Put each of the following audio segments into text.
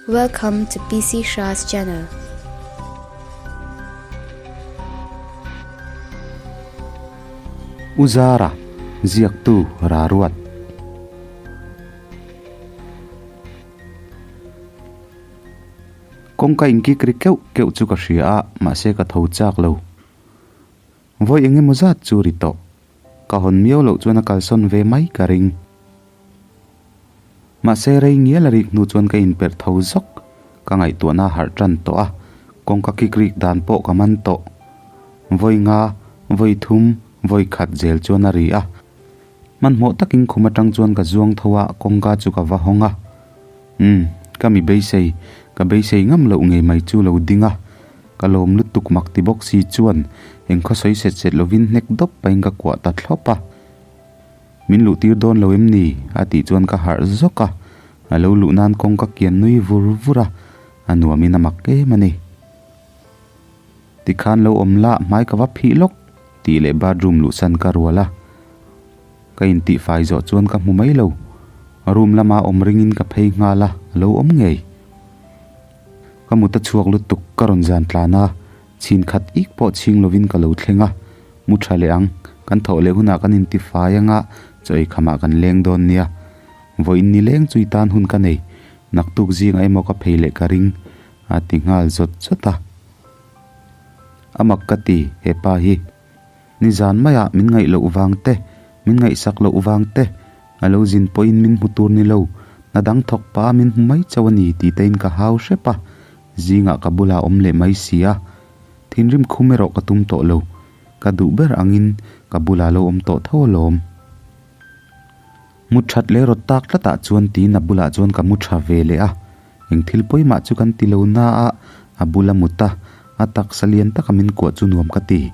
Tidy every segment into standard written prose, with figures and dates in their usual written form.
Welcome to PC Shah's channel. U Zara, ziaktu Raruat. Kawngka inkik ri keuh keuh chu ka hria a, mahse ka tho chak lo. Vawi eng emaw zat chu ri tawh. Ka hawn miau loh chuan a kalsawn ve mai ka ring. Mahse rei ngial a rik hnu chuan ka inperh tho zawk, ka ngaihtuahna a harh tan tawh a, kawngka kik rik dan pawh ka man tawh. Vawi nga, vawi thum, vawi khat zel chuan a ri a. Hmanhmawh takin khum atang chuan ka zuang tho a, kawngka chu ka va hawng a. Umm, ka mi beisei, ka beisei ngam loh ngei mai chu lo ding a. Ka lawm lutuk mak ti bawk si chuan engkhaw sawi set set lovin hnek dawp pahin ka kuah ta thlawp a. Min luh tir dawn lo em ni? a tih chuan ka harh zawk a, a lo luh nan kawng ka kian nui vur vur a, a nuamin a mak em a ni. Tikhan lo awm la, hmai ka va phih lawk tih leh bathroom luhsan ka rual a, ka intihfai zawh chuan ka hmu mai lo. Room lama awm ringin ka phei nghal a, a lo awm ngei. Ka mut a chhuak lutuk ka rawn zan tlan a, chhin khat ik pawh chhing lovin ka lo thleng a, Mu tha leh ang, kan thawh leh hunah kan intifai anga chaw ei khamah kan leng dawn nia. Vawiin ni leng chu i tan hun ka nei, naktuk zingah emaw ka phei leh ka ring, a ti nghal zawt zawt a. A mak ka ti, he pa hi. Nizan maiah min ngaih loh vang te, min ngaihsak loh vang te, a lo zin pawhin min hmu tur ni lo, hna dang thawk pah a min hmu mai chauh a ni tih tein ka hau hrep a, zingah ka bulah a awm leh mai si a. Thinrim khum erawh ka tum tawh lo, ka duh ber angin ka bulah lo awm tawh tho alawm. Mu that leh rawt tak tlatah chuan tiin a bulah chuan ka mu tha ve leh a, eng thil pawimah chu kan ti lo na a, a bula mut a, a taksa lian taka min kuah chu nuam ka ti.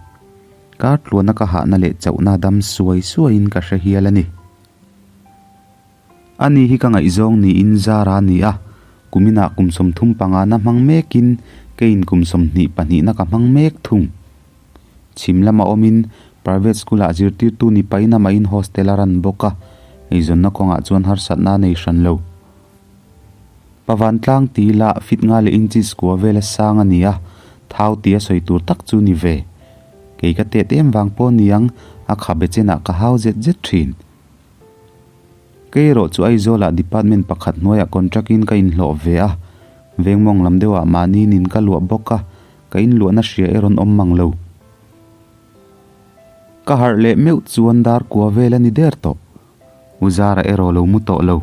Kar tluana ka hahna leh chauhna dam suai suaiin ka hre hial a ni. Ani hi ka ngaihzawng niin Zara a ni a, kuminah kum 35 na hmang mekin keiin kum 22 na ka hmang mek thung. Chhim lama awmin private school-ah zirtirtu ni pahin amahin hostel a ran bawk a, eizawnna kawngah chuan harsatna a nei hran lo. Pavantlang ti la fit nga leh inches kua vela sang a ni a, thau tia sawi tur tak chu ni ve. Kei ka tet em vang pawh niang a khabe chenah ka hau zet zet thin. Kei erawh chu Aizawlah department pakhat hnuaiah contract in ka inhlawh ve a, vengmawng lam deuhah mahni nin ka luah bawk a, ka inluahna hria erawn awm mang lo. Ka harh leh meuh chuan dar kua vel a ni der tawh. U Zara erawh lo mu tawh lo.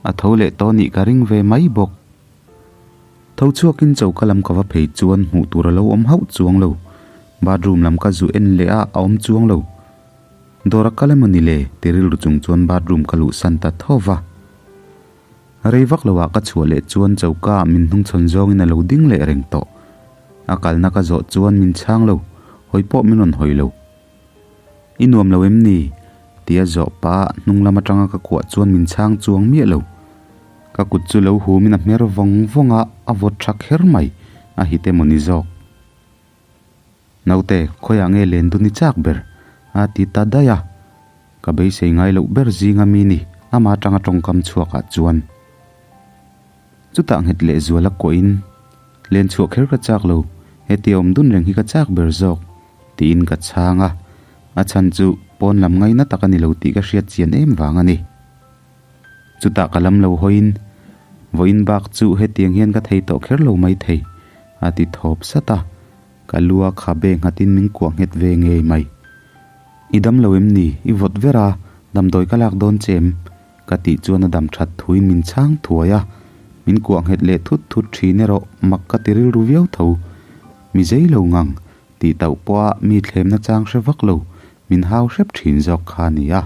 A tho leh tawh nih ka ring ve mai bawk. Tho chhuakin choka lam ka va phei chuan hmuh tur a lo awm hauh chuang lo. Bathroom lam ka zu en leh a, a awm chuang lo. Dawr a kal emaw ni le? ti rilru chung chuan bathroom ka luhsan ta tho va. Rei vak lo ah ka chhuah leh chuan choka ah min hnungchhawn zawngin a lo ding leh reng tawh. A kalna ka zawh chuan min chhang lo, hawi pawh min rawn hawi lo. I nuam lo em ni? ti a zawh pah hnung lam atanga ka kuah chuan min chhang chuang miah lo. Ka kut chu lo humin a hmer vawng vawng a, a vawt tha kher mai, a hit emaw ni zawk. Naute, khawiah nge len dun i chak ber? a ti ta daih a. Ka beisei ngai loh ber zinga mi ni, ama atanga tawngkam chhuakah chuan. Chutah nghet leh zuala kuahin, Len chhuah kher ka chak lo, hetia awm dun reng hi ka chak ber zawk, tiin ka chhang a. A chhan chu pawn lam ngaina tak a ni lo tih ka hriat chian em vang a ni. Chutah ka lam lo hawiin, Vawiin bak chu hetiang hian ka thei tawh kher lo maithei, a ti thawp sat a. Ka lu a khabe nghatin min kuah nghet ve ngei mai. I dam lo em ni? I vawt ver a, damdawi ka lak dawn che em? Ka tih chuan a dam that thuin min chhang thuai a. Min kuah nghet leh thut thut thin erawh mak ka ti rilru viau tho. Mi zei lo ngang, tih tauh pawha mi thlemna chang hre vak lo, min hau hrep thin zawk kha a ni a.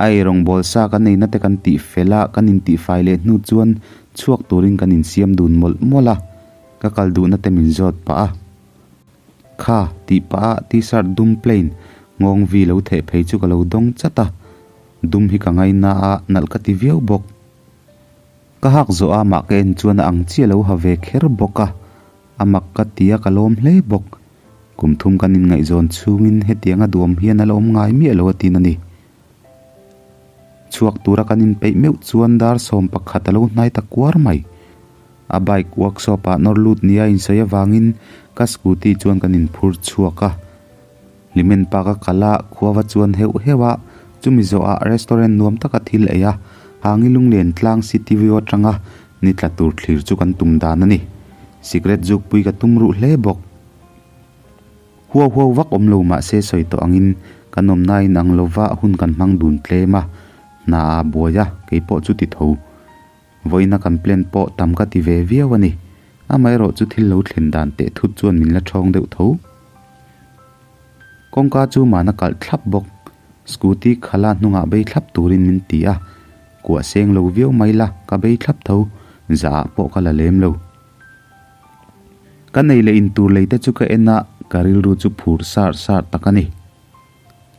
A eirawngbawl sa kan eina te kan tih fel a, kan intihfai leh hnu chuan chhuak turin kan insiam dun mawlh mawlh a, ka kal duhna te min zawt pah a. Kha, tih pah a t-shirt dum plain nghawng vi lo theh phei chu ka lo dawng chat a, dum hi ka ngaina a, nalh ka ti viau bawk. Ka hak zawh a mah ka en chuan a ang chiah lo ha ve kher bawk a, a mak ka ti a ka lawm hle bawk. Kum thum kan inngaihzawn chhungin hetianga duam hian a la awm ngai miah lo a tin a ni. Chhuak tura kan inpeih meuh chuan dar 11 a lo hnai ta kuar mai. A bike workshop ah nawr lut nia insawi avangin ka scooty chuan kan inphur chhuak a. Hlimen pa ka kal a, khua va chuan heuh heuh a, chumi zawhah restaurant nuam taka thil ei a, hangi lunglen tlang city view atanga ni tla tur thlir chu kan tum dan a ni. Cigarette zukpui ka tum ruh hle bawk. Huau huau vak awm lo mah se sawi tawh angin kan awmna in ang lova hun kan hmang dun tlem a, hna ah buai a, keipawh chu ti tho. Vawiina kan plan pawh tam ka ti ve viau a ni. Amaherawh chu thil lo thlen dan teh thut chuan min la thawng deuh tho. Kawngka chu mahna kalh thlap bawk. Scooty khala hnungah bei thlap turin min ti a, kuah seng lo viau mai la ka bei thlap tho, zah ah pawh ka la lem lo. Ka nei leh intur lei te chu ka en a, ka rilru chu phur sar sar tak a ni.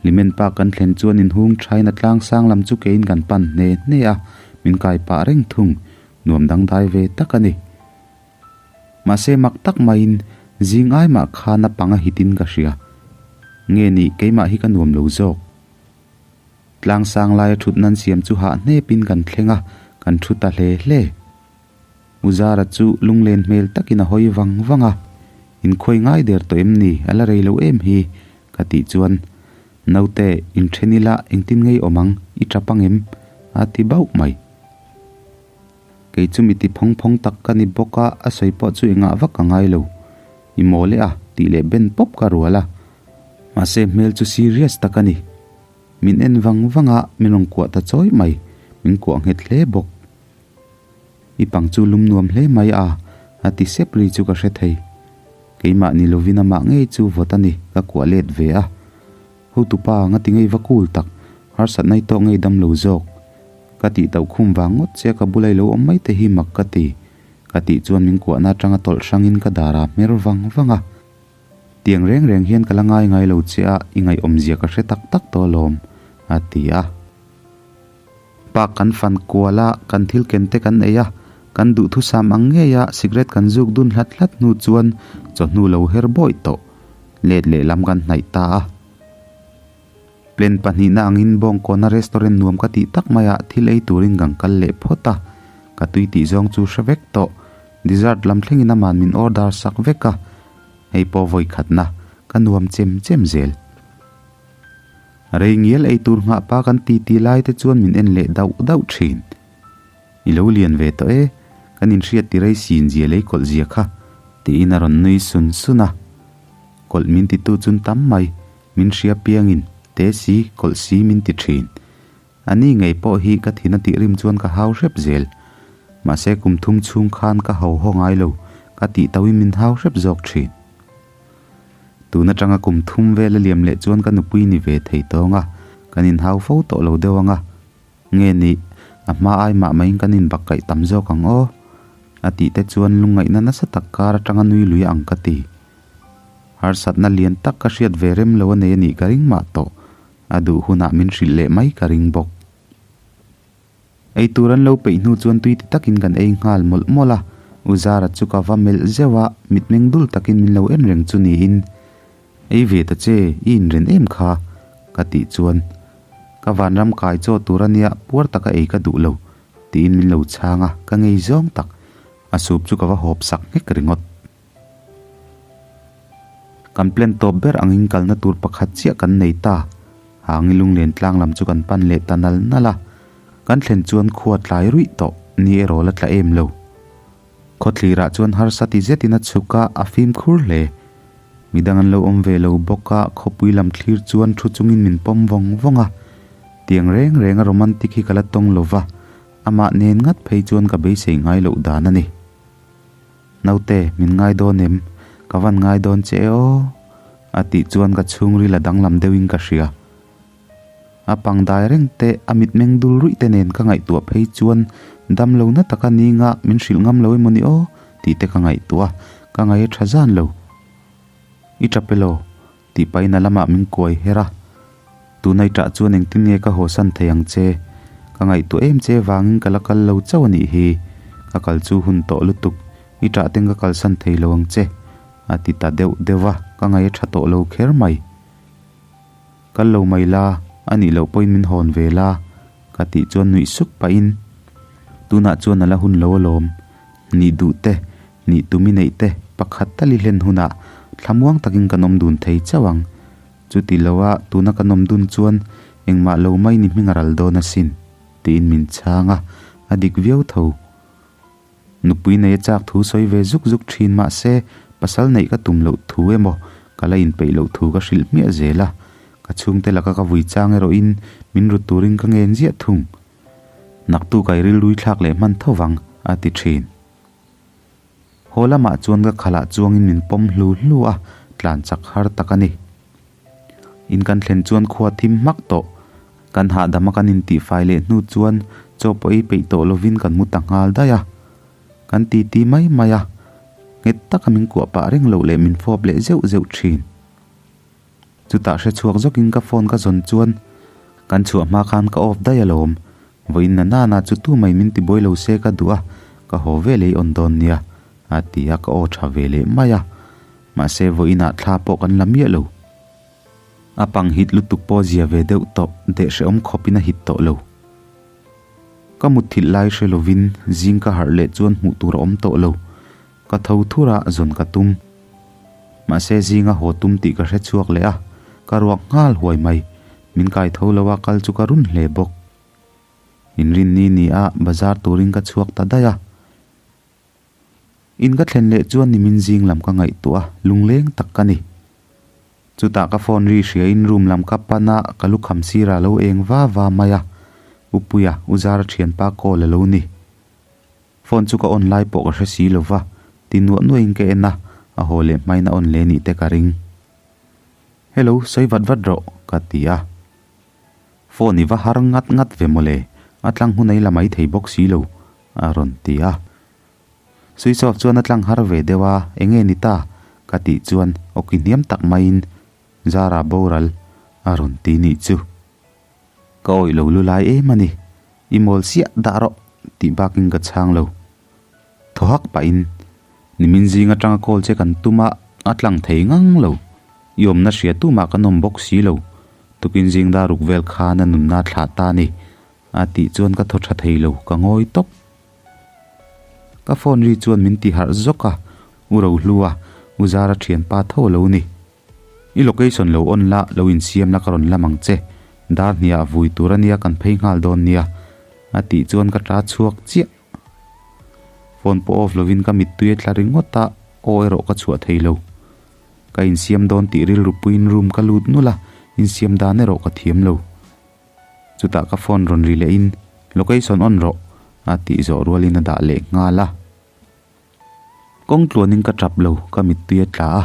Hlimen pa kan thlen chuan inhung thain a tlang sang lam chu keiin kan pan hne hne a, min kai pah reng thung, nuam dangdai ve tak a ni. Mahse mak tak maiin zing ai mah khan a pang a hitin ka hria. Nge ni keimah hi ka nuam lo zawk. Tlang sang laia thut nan siam chu hah hnepin kan thleng a, kan thu ta hle hle. U Zara chu lunglen hmel takin a hawi vang vang a, Inkhawi ngai der tawh em ni, a la rei lo em hi? ka tih chuan, Naute, inthen ila engtin ngei awm ang, i tap ang em? a ti bauh mai. Kei chu mi ti phawng phawng tak ka ni bawk a, a sawi pawh chu engah vak ka ngai lo. I mawl e a, tih leh ben pawp ka rual a. Mahse hmel chu serious tak a ni. Min en vang vang a, min rawn kuah ta chawi mai, min kuah nghet hle bawk. I pang chu lum nuam hle mai a, a ti sep ri chu ka hre thei. Keimah ni lovin amah ngei chu vawt a ni, ka kuah let ve a. Hotupa, nga ti ngei va kul tak, harsatna i tawk ngei dam lo zawk. Ka tih tauh khum vang ngawt che a ka bula i lo awm mai te hi mak ka ti. Ka tih chuan min kuahna atanga tawlh hrangin ka dar a hmer vang vang a. Tiang reng reng hian ka la ngai ngai lo che a, i ngaihawmzia ka hre tak tak tawh alawm, a ti a. Park kan fan kual a, kan thil ken te kan ei a, kan duhthusam ang ngei a cigarette kan zuk dun hlat hlat hnu chuan chawhnu lo her bawih tawh let lehlam kan hnaih ta a. Plan pahnihna angin Bawngkawna restaurant nuam ka tih tak maiah thil ei turin kan kal leh phawt a, ka tui tih zawng chu hre vek tawh. Dessert lam thlengin aman min order sak vek a, hei pawh vawi khatna ka nuam chem chem zel. Rei ngial ei tur nghah pa kan ti ti lai te chuan min en leh dauh dauh thin. I lo lian ve tawh e, kan inhriat ti rei sin zia lei kawlh zia kha, tiin a rawn nui sun sun a. Kawlh min titu chun tam mai, min hria piangin te si kawlh si min ti thin. A ni ngei pawh hi ka thin a tih rim chuan ka hau hrep zel. Mahse kum thum chhung khan ka ho haw ngai lo, ka tih tauhin min hau hrep zawk thin. Tun atanga kum thum vel a liam leh chuan ka nupui ni ve thei tawng a, kan inhau fo tawh lo deuh ang a. Nge ni, a hma ai mah maiin kan inbak kaih tam zawk ang aw? A tih te chuan lungngaihna nasa tak kar atanga nui lui ang ka ti. Harsatna lian tak ka hriat ve rem lo a nei a nih ka ring mah tawh, a duh hunah min hrilh leh mai ka ring bawk. Ei tur an lo peih hnu chuan tui ti takin kan ei nghal mawlh mawlh a, U Zara chu ka va melh zeuh a, mitmeng dul takin min lo en reng chu niin, Ei ve ta che, i inren em kha? ka tih chuan, Ka vanram kai chaw tur a nia, puar taka ei ka duh lo, tiin min lo chhang a, ka ngei zawng tak, a soup chu ka va hawp sak nghek ringawt. Kan plan tawp ber angin kalna tur pakhat chiah kan nei ta. Hangi lunglen tlang lam chu kan pan leh ta nal nal a. Kan thlen chuan khua tlai ruih tawh ni erawh la tla em lo. Khawthlirah chuan harsa ti zetin a chhuk a, a fimkhur hle. Midang an lo awm ve lo bawk a, khawpui lam thlir chuan thu chungin min pawm vawng vawng a. Tiang reng reng a romantic hi ka la tawng lo va, amah nen ngat phei chuan ka beisei ngai loh dan a ni. Naute, min ngai dawn em? Ka van ngai dawn che e aw? A tih chuan ka chhungril a danglam deuhin ka hria. A pang dai reng te, a mitmeng dul ruih te nen ka ngaihtuah phei chuan dam lo na taka ninga min hrilh ngam lo emaw ni aw? Tih te ka ngaihtuah a, ka ngaih a tha zan lo. I tap elaw? Tih pahin a lamah min kuai her a. Tunai tah chuan engtin nge ka hawsan thei ang che? Ka ngaihtuah em che vangin ka la kal lo chauh a nih hi. Ka kal chu hun tawh lutuk, i tah ten ka kalsan thei lo ang che, a ti ta deuh deuh a, ka ngaih a tha tawh lo kher mai. Kal lo mai la, a nih loh pawhin min hawn ve la, Ka tih chuan nuih suk pahin, Tunah chuan a la hun lo alawm. Nih duh te, nih tum i neih te pakhat tal i hlen hunah thlamuang takin kan awm dun thei chauh ang. Chuti loa tuna kan awm dun chuan engmah lo mai ni hming a ral dawn asin, tiin min chhang a, a dik viau tho. Nupui nei a chak thu sawi ve zuk zuk thin mah se pasal neih ka tum loh thu emaw ka la inpeih loh thu ka hrilh hmiah zel a, ka chhungte laka ka vui chang erawhin min rut turin ka ngen ziah thung. Naktuk a i rilrui thlak leh hman tho vang, a ti thin. Haw lamah chuan ka khalah chuangin min pawm hlu hlu a, tlan chak har tak a ni. In kan thlen chuan khua thim hmak tawh. Kan hahdam a kan intihfai leh hnu chuan chaw pawh ei peih tawh lovin kan mu ta nghal daih a. Kan titi mai mai a, nghet taka min kuah pah reng loh leh min fawp leh zeuh zeuh thin. Chutah hre chhuak zawkin ka phone ka zawn chuan kan chhuah hma khan ka off daih alawm. Vawiin na nana chu tu mai min ti buai lo se ka duh a, ka haw ve leh i on dawn nia, a ti a, ka aw tha ve leh mai a. Mahse vawiinah thla pawh kan la miah lo. A pang hit lutuk pawh zia ve deuh tawh, deh hrehawm khawpin a hit tawh lo. Ka mutthilh lai hre lovin zing ka harh leh chuan hmuh tur a awm tawh lo. Ka tho thur a, zawn ka tum. Mahse zinga haw tum tih ka hre chhuak leh a, ka ruak nghal huai mai. Min kai tho lo a, kal chu ka run hle bawk. Inrinni ni a, bazar turin ka chhuak ta daih a. In ka thlen leh chuan nimin zing lam ka ngaihtuah a, lungleng tak ka ni. Chutah ka phone ri hria in room lam ka pan a, ka lukham sirah lo eng va va mai a, Upuia, U Zara thianpa call a lo ni. Phone chu ka on lai pawh ka hre si lo va, ti nuah nuahin ka en a, a haw leh hmain a on leh nih te ka ring. Hello, sawi vat vat rawh, ka ti a. Phone i va har ngat ngat ve mawle, a tlang hun a i la mai thei bawk si lo, a rawn ti a. Switch off chuan a tlang har ve deuh a, enge ni ta? ka tih chuan awki hniam tak maiin Zara boral a rawn ti nih chu. Ka awih lo lu lai em a ni, i mawl siah dah rawh tih bakin ka chhang lo. Thaw hak pahin, Nimin zing atanga call che kan tum a, a tlang thei ngang lo. I awmna hria tumah kan awm bawk si lo. Tukin zing dar ruk vel khan a nunna thlah ta a ni. A tih chuan ka thaw tha thei lo, ka ngawi tawp. Ka phone ri chuan min ti harh zawk a, U Rohlua, U Zara thianpa tho a lo ni. I location lo on la, lo insiam la ka rawn lam ang che. Dar hniah a vui tur a nia kan phei nghal dawn nia. A tih chuan ka ta chhuak chiah. Phone pawh off lovin ka mittui a tla ringawt a, aw erawh ka chhuah thei lo. Ka insiam dawn tih rilru puiin room ka lut nulh a, insiam dan erawh ka thiam lo. Chutah ka phone rawn ri lehin, Location on rawh, a tih zawh rualin a dah leh nghal a. Kawng tluanin ka tap lo, ka mittui a tla a,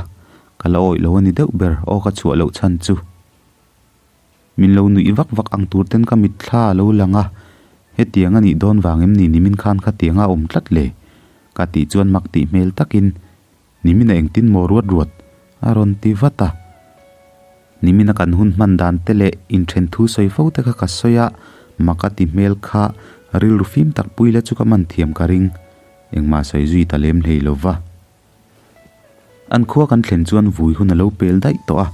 ka la awih lo a ni deuh ber, aw ka chhuah loh chhan chu. Min lo nuih vak vak ang tur ten ka mitthla a lo lang a, hetiang a nih dawn vang em ni nimin khan khatiang a awm tlat le? Ka tih chuan mak tih hmel takin Nimina engtin maw ruat ruat? a rawn ti vat a. Nimina kan hun hman dan te leh inthen thu sawi fo te kha ka sawi a, mak a ti hmel kha rilru fim tak pui la chu ka man thiam ka ring. Engmah sawi zui ta lem hlei lo va. An khua kan thlen chuan vui hun a lo pel daih tawh a.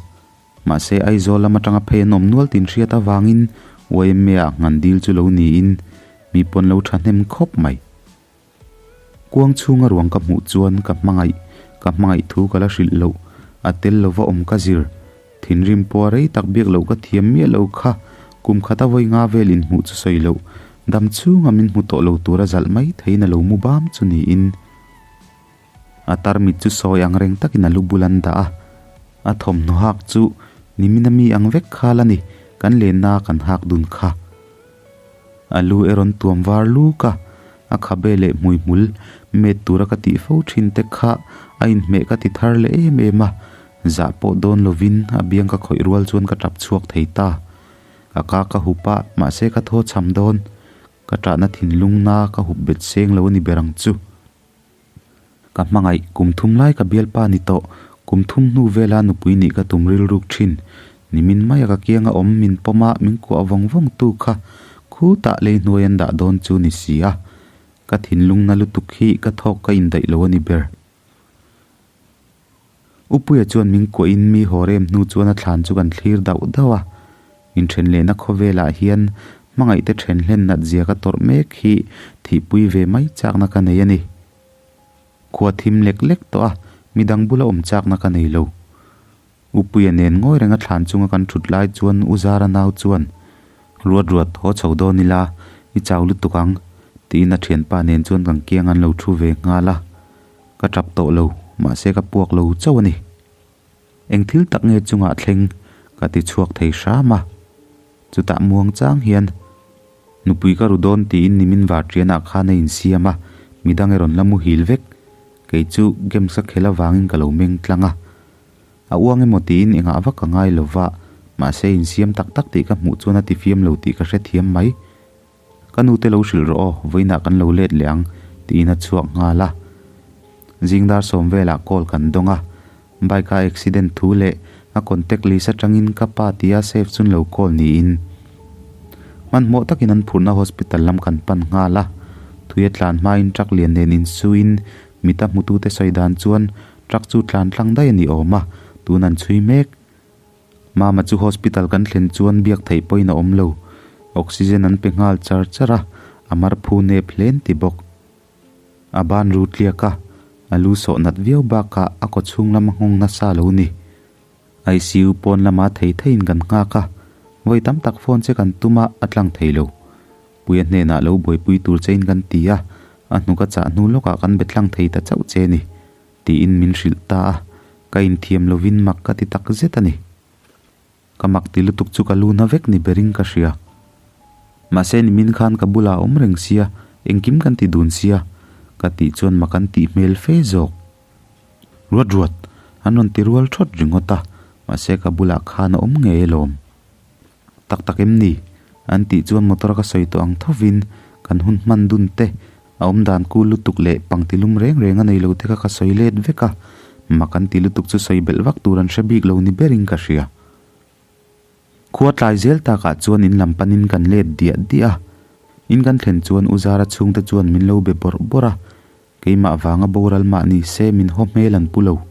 Mahse Aizawl lam atanga phei an awm nual tin hriat avangin YMA-ah ngan dil chu lo niin mi pawn lo thahnem khawp mai. Kuang chhunga ruang ka hmuh chuan ka hmangaih, ka hmangaih thu ka la hrilh loh, a tel lova awm ka zir. Thinrim pawha rei tak biak loh ka thiam miah lo kha, kum khata vawi nga vel inhmuh chu sawi loh, dam chhunga min hmu tawh lo tura zalh mai theiin a lo mu bam chu niin. A tarmit chu sawi ang reng takin a lu bul an dah a, a thawmhnaw hak chu nimina mi ang vek kha la ni, kan lenna kan hak dun kha. A lu erawn tuam var luk a, a khabe leh hmuihmul met tura ka tih fo thin te kha a inhmeh ka ti thar leh em em a, zah pawh dawn lovin a biang ka khawih rual chuan ka tap chhuak thei ta. Ka ka ka hup a, mahse ka thaw cham dawn. Ka tahna thinlung na ka hup bet seng lo a ni ber ang chu. Ka hmangaih, kum thum lai ka bialpa ni tawh, kum thum hnu vela nupui nih ka tum rilruk thin. Nimin maia ka kianga awm min pawm a, min kuah vawng vawng tu kha khutah lei hnuai an dah dawn chu ni si a. Ka thinlung na lutuk hi ka thawk ka indaih lo a ni ber. Upuia chuan min kuahin mi haw rem hnu chuan a thlan chu kan thlir dauh dauh a. Inthen lehna khawvelah hian Hmangaihte then hlen nat zia ka tawrh mek hi thihpui ve mai chakna ka nei a ni. Khua thim lek lek tawh a, midang bula awm chakna ka nei lo. Upuia nen ngawi renga thlan chunga kan thut lai chuan U Zara nau chuan, Ruat ruat, haw chho dawn ila, i chau lutuk ang, tiin a thianpa nen chuan kan kiang an lo thu ve nghal a. Ka tap tawh lo, mahse ka puak lo chauh a ni. Eng thil tak nge chungah thleng ka ti chhuak thei hram a. Chutah muang chang hian, Nupui ka ru dawn tiin nimin varṭianah khan a insiam a, midang erawn la muhil vek. Kei chu games ka khel avangin ka lo meng tlang a. A uang emaw tiin engah vak ka ngai lo va, mahse insiam tak tak tih ka hmuh chuan a tifiam lo tih ka hrethiam mai. Ka nute lo hrilh rawh aw, vawiinah kan lo let leh ang, tiin a chhuak nghal a. Zing dar sawm velah call kan dawng a, bike a accident thu leh a contact list atangin ka pa tia save chun lo call niin. Hmanhmawh takin an phurhna hospital lam kan pan nghal a, thui a tlan hmain truck lian nen insuin mita hmutute sawi dan chuan truck chu tlan tlang daih a ni awm a, tun an chhui mek. Mama chu hospital kan thlen chuan biak theih pawhin a awm lo. Oxygen an pe nghal char char a, a mar phu nep hlen ti bawk. A ban ru tliak a, a lu sawh nat viau bakah a kaw chhung lam a nghawng nasa lo ni. ICU pawn lama thei theiin kan nghak a, vawi tam tak phone che kan tum a, a tlang thei lo. Puia hnenah lo buaipui tur chein kan ti a, a hnuk a chah hnu lawkah kan be tlang thei ta chauh che ni. Tiin min hrilh ta a, ka inthiam lovin mak ka ti tak zet a ni. Ka mak ti lutuk chu ka lu na vek ni berin ka hria. Mahse nimin khan ka bulah a awm reng sia, engkim kan ti dun sia, ka tih chuan mak an tih hmel fe zawk. Ruat ruat, an rawn ti rual thawt ringawt a, mahse ka bulah khan a awm ngei alawm. Tak tak em ni? An tih chuan motor ka sawi tawh ang thovin kan hun hman dun te, a awm dan kul lutuk leh pangti lum reng reng a nei lo te kha ka sawi let vek a, mak an ti lutuk chu sawi belh vak tur an hre bik lo ni berin ka hria. Khua tlai zel takah chuan in lam panin kan let diah diah a, in kan thlen chuan U Zara chhungte chuan min lo be bawrh bawrh a, Keimah vanga boral mah ni se min haw hmel an pu lo.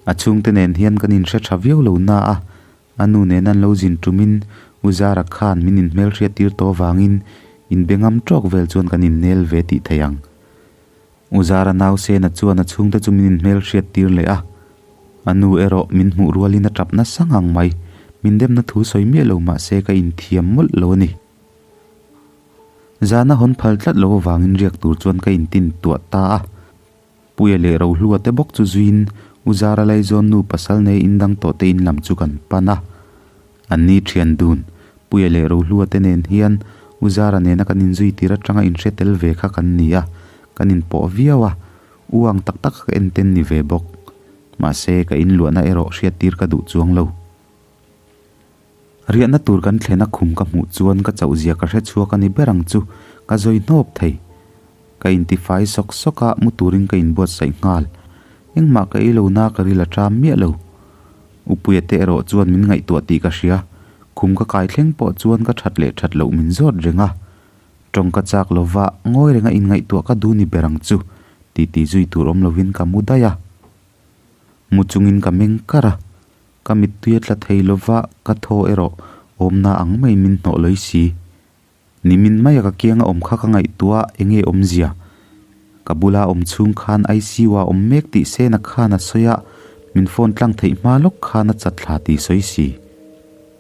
A chhungte nen hian kan inhre tha viau lo na a, a nu nen an lo zin tumin U Zara khan min inhmelhriat tir tawh avangin inbe ngam tawk vel chuan kan innel ve tih thei ang. U Zara nau Sena chuan a chhungte chu min inhmelhriat tir leh a, a nu erawh min hmuh rualin a tap nasa ngang mai, min demna thu sawi miah lo mah se ka inthiam mawlh lo a ni. Zana hawn phal tlat lo avangin riak tur chuan ka intin tuah ta a. Puia leh Rohlua te bawk chu zuiin U Zara Laizawn nu pasal nei indang tawh te in lam chu kan pan a. An ni thian dun, Puia leh Rohlua te nen hian U Zara nena kan inzui tir atanga inhre tel ve kha kan ni a, kan inpawh viau a, u ang tak tak ka enten ni ve bawk. Mahse, ka inluahna erawh hriattir ka duh chuang lo. Riahna tur kan thlena khum ka hmuh chuan ka chauh zia ka hre chhuak a ni ber ang chu, ka zawi hnawp thei. Ka intifai sawk sawk a, mu turin ka inbuatsaih nghal. Engmah ka ei lo na ka ril a ṭam miah lo. Upuia te erawh chuan min ngaihtuah tih ka hria, khum ka kai thleng pawh chuan ka ṭhat leh ṭhat loh min zawt reng a. Ṭawng ka chak lo va, ngawi renga inngaihtuah ka duh ni ber ang chu, titi zui tur awm lovin ka mu daih a. Mu chungin ka meng kar a. Ka mittui a tla thei lova, ka thaw erawh awmna ang mai min hnawh lawi si. Nimin maia ka kianga awm kha ka ngaihtuah enge awmzia? Ka bula awm chhung khan ICU ah awm mek tih Sena khan a sawi a, min phone tlang theih hma lawk khan a chat thla tih sawi si.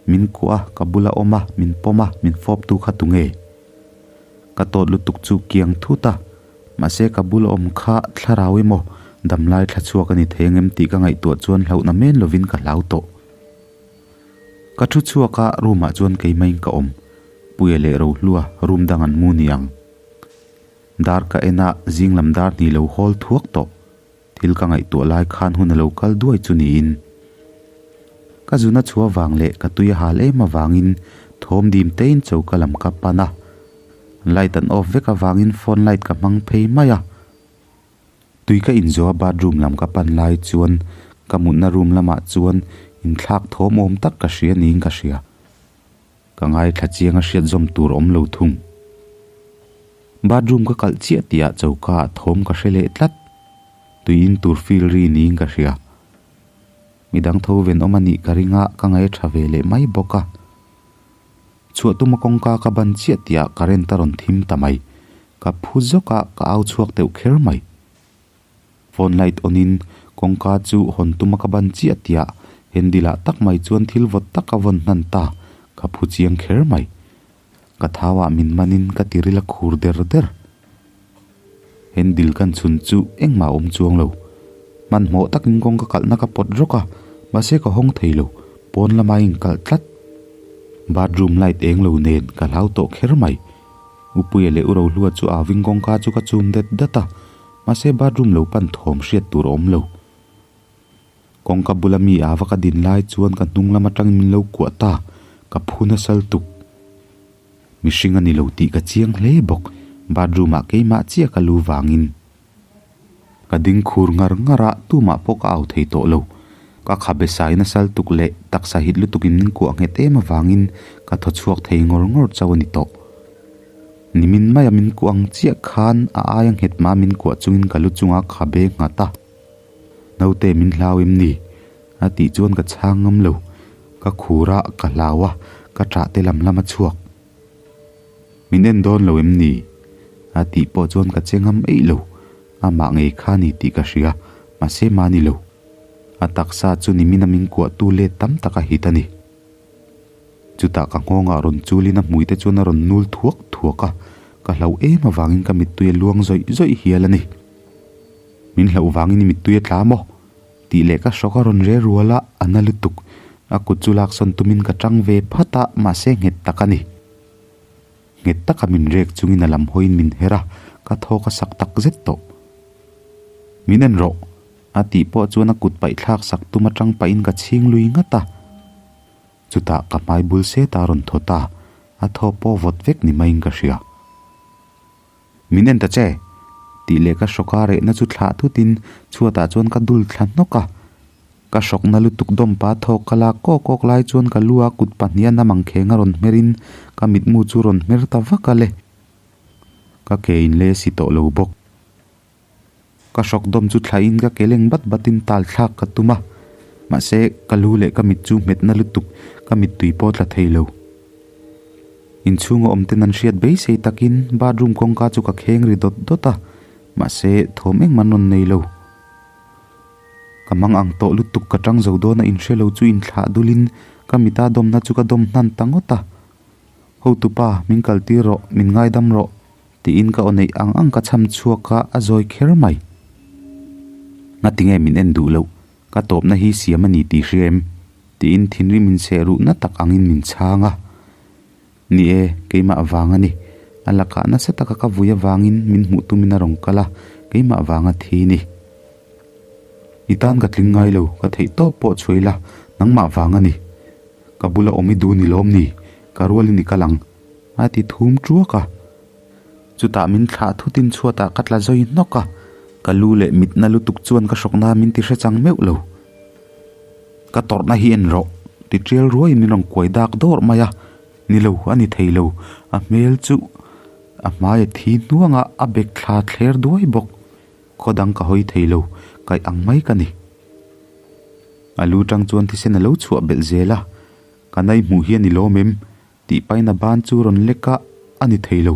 Min kuah a, ka bula awm a, min pawm a, min fawp tu kha tunge? Ka tawt lutuk chu kiang thut a, Mahse ka bul awm kha thlarau emaw damlai thla chhuak a ni thei angem tih ka ngaihtuah chuan hlauhna men lovin ka hlau tawh. Ka thu chhuak a, room ah chuan keimah in ka awm. Puia leh Rohlua room dang an mu ni ang. Dar ka en a, zing lam dar hnih lo hawl thuak tawh. Thil ka ngaihtuah lai khan hun a lo kal duai chu niin. Ka zuna chhuah vang leh ka tui a hal em avangin thawm dim tein choka lam ka pan a. Light an off vek avangin phone light ka hmang phei mai a. Tui ka inzawh a bathroom lam ka pan lai chuan ka mutna room lamah chuan inthlak thawm awm tak ka hria niin ka hria. Ka ngaithla chiang a hriat zawm tur awm lo thung. Bathroom ka kalh chiah tihah choka ah thawm ka hre leh tlat. Tui in tur feel ri niin ka hria. Midang tho ven awm a nih ka ring a, ka ngaih a tha ve leh mai bawk a. Chhuah tuma kawngka ka ban chiah tihah current a rawn thim ta mai. Ka phu zawk a, ka au chhuak deuh kher mai. Phone light on in kawngka chu hawn tuma ka ban chiah tihah handle ah tak mai chuan thil vawt tak a vawn hnan ta, ka phu chiang kher mai. Ka thau ah min man in ka tiril a khur der der. Handle kan chhun chu engmah a awm chuang lo. Hmanhmawh takin kawngka kalhna ka pawt rawk a, mahse ka hawng thei lo, pawn lama a inkalh tlat. Bathroom light eng lo nen ka hlau tawh kher mai. Upuia leh Urohlua chu aving kawngka chu ka chum det dat a, mahse bathroom lo pan thawm hriat tur a awm lo. Kawngka bula mi ava ka din lai chuan ka hnung lam atangin min lo kuah ta, ka phu nasal tuk. Mihring a ni lo tih ka chiang hle bawk, bathroom ah keimah chiah ka lu vangin. Ka ding khur ngar ngar a, tumah pawh ka au thei tawh lo. Ka khabe sai nasal tuk leh taksa hit lutukin min kuah nghet em avangin ka thaw chhuak thei ngawr ngawr chauh a ni tawh. Nimin maia min kuah ang chiah khan a aia nghet mah min kuah chungin ka lu chungah khabe nghat a. Naute min hlau em ni? A tih chuan ka chhang ngam lo. Ka khur a, ka hlau a, ka ṭah te lam lam a chhuak. Min en dawn lo em ni? A tih pawh chuan ka che ngam eih lo. Amah ngei kha ni tih ka hria, mahse mahni lo. A taksa chu nimin a min kuahtu let tam tak a hit a ni. Chutah ka nghawngah rawn chulin a hmuite chuan a rawn nul thuak thuak a, ka hlauh em avangin ka mittui a luang zawih zawih hial a ni. Min hlauh vangin i mittui a tla maw? Tih leh ka hrawk a rawn re rual a, a na lutuk. A kut chu laksawn tumin ka tang ve phat a, mahse nghet tak a ni. Nghet taka min rek chungin a lam hawiin min her a, ka thawk a sak tak zet tawh. Min en rawh! A tih pawh chuan a kut paih thlak sak tum atang pahin ka chhing lui ngat a. Chutah ka hmai bul set a rawn thaw ta, a thaw pawh vawt vek ni maiin ka hria. Min en ta che! Tih leh ka hrawk a rehna chu thlah thutin chhuatah chuan ka dul thla hnawk a. Ka hrawkna lutuk dawmpa thawk ka lak kawk kawk lai chuan ka lu a kut pahniha namang kheng a rawn hmerin ka mitmu chu rawn hmer ta vak a le. Ka ke in le si tawh lo bawk. Ka hrawk dawm chu thlahin ka ke leng bat batin tal thlak ka tum a, mahse ka lu leh ka mit chu hmetna lutuk ka mittui pawh tla thei lo. Inchhunga awm ten an hriat beisei takin bathroom kawngka chu ka kheng ri dawt dawt a, mahse thawm engmah an rawn nei lo. Ka mang ang tawh lutuk ka tang zo dawn a inhre lo chu inthlah dulin ka mita dawmna chu ka dawm hnan ta ngawt a. Hotupa, min kaltir rawh, min ngaidam rawh. Tiin ka aw neih ang ang ka chham chhuak a, a zawi kher mai. Ngatinge min en duh loh, ka tawpna hi siam a ni tih hria em? Tiin thinrim inseh ruhna tak angin min chhang a. Ni e, keimah vang a ni. A lakah nasa taka ka vui avangin min hmuh tumin a rawn kal a, keimah vanga thi ni. I tan ka tling ngai lo, ka theih tawp pawh chhuai la, nangmah vang a ni. Ka bula awm i duh ni lawm ni, ka rualin i kal ang. A ti thum ṭuak a. Chutah min thlah thutin chhuatah ka tla zawi hnawk a, ka lu leh mitna lutuk chuan ka hrawkna min ti hre chang meuh lo. Ka tawrhna hi en rawh, ti ṭial ruaiin min rawn kuai dak dawrh mai a, ni lo, a ni thei lo, a hmel chu a hmai a thi hnuang a, a bek thla thler duai bawk. Khaw dang ka hawi thei lo, kaih ang mai ka ni. A lu ṭang chuan thisen a lo chhuah belh zel a, ka nai hmuh hi a ni lawm em? Tih paina ban chu rawn lek a, a ni thei lo.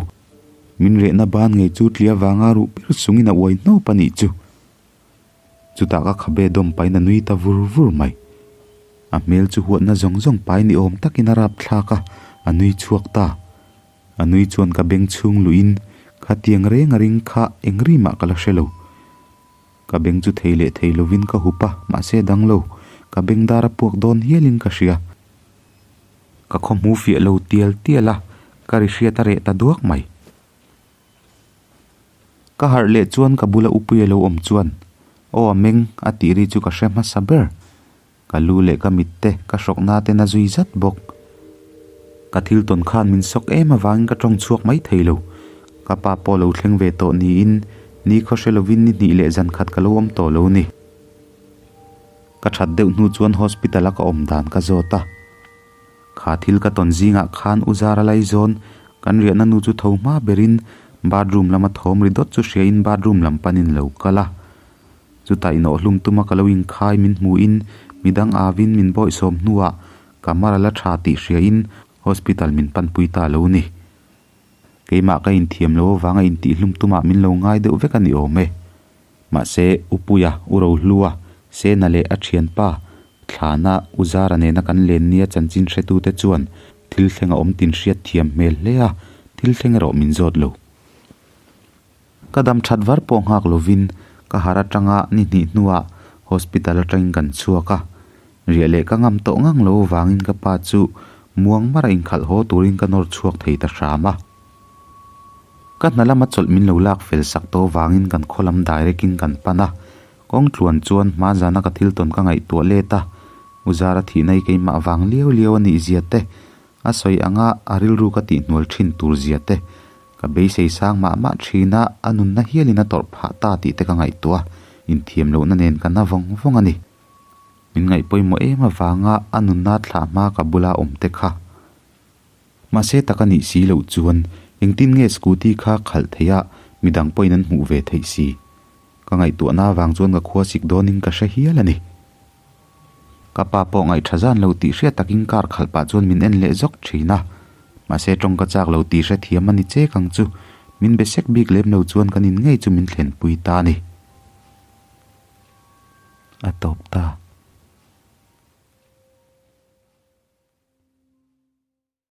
Min rehna ban ngei chu tlia vanga ruh pir sungin a uai hnawp a nih chu. Chutah ka khabe dawm paina nui ta vur vur mai. A hmel chu huatna zawng zawng pai ni awm takin a rap thlak a, a nui chhuak ta. A nui chuan ka beng chhung luhin khatiang reng a ring kha eng rimah ka la hre lo. Ka beng chu thei leh thei lovin ka hup a, mahse dang lo. Ka beng dar a puak dawn hialin ka hria. Ka khaw hmu fiah lo tial tial a, ka ri hriat a reh ta duak mai. Ka harh leh chuan ka bula Upuia lo awm chuan, Aw a meng, a tih ri chu ka hre hmasa ber. Ka lu leh ka mit te ka hrawkna ten a zui zat bawk. Ka thil tawn khan min sawk em avangin ka tawng chhuak mai thei lo. Ka pa pawh lo thleng ve tawh niin ni khaw hre lovin ni hnih leh zan khat ka lo awm tawh lo ni. Ka that deuh hnu chuan hospital a ka awm dan ka zawt a. Kha thil ka tawn zingah khan u Zara Laizawn kan riahna nu chu tho hma berin bathroom lama thawm ri dawt chu hriain bathroom lam panin lo kal a. Chutah inawhhlum tuma ka lo inkhai min hmuhin midang avin min bawihsawm hnuah ka mar a la tha tih hriain Hospital min panpui ta lo ni. Keimah ka inthiam lo avanga intihhlum tumah min lo ngai deuh vek a ni awm e. Mahse, U Puia, U Rohlua, Sena leh a thianpa, Thlana, U Zara nena kan len nia chanchin hretute chuan thil thleng a awm tin hriat thiam hmel hle a, thil thleng erawh min zawt lo. Ka dam that var pawh nghak lovin ka harh atanga ni hnih hnuah hospital atangin kan chhuak a, riah leh ka ngam tawh ngang lo avangin ka pa chu muang mara inkhalh haw turin ka nawr chhuak thei ta hram a. Ka hna lama chawlh min lo lak fel sak tawh avangin kan khaw lam direct in kan pan a, kawng tluan chuan hma zana ka thil tawn ka ngaihtuah let a, U Zara thihna hi keimah vang liau liau a nih zia te, a sawi anga a rilru ka tihhnual thin tur zia te, Ka beisei sang mah mah thin a, a nunna hialin a tawrh phah ta tih te ka ngaihtuah a, inthiam lohna nen ka na vawng vawng a ni. Min ngaih pawimawh em avanga a nunna thlah hma ka bula awm te kha. Mahse tak a nih si loh chuan engtin nge scooty kha khalh theih a midang pawhin an hmuh ve theih si. Ka ngaihtuahna avang chuan ka khua sik dawnin ka hre hial a ni. Ka pa pawh ngaihṭha zan lo tih hriat takin car khalh pah chuan min en leh zawk ṭhin a. Mahse ṭawng ka chak lo tih hrethiam a ni chek ang chu. Min be sek bik lem lo chuan kan in ngei chu min thlenpui ta a ni. A tawp ta.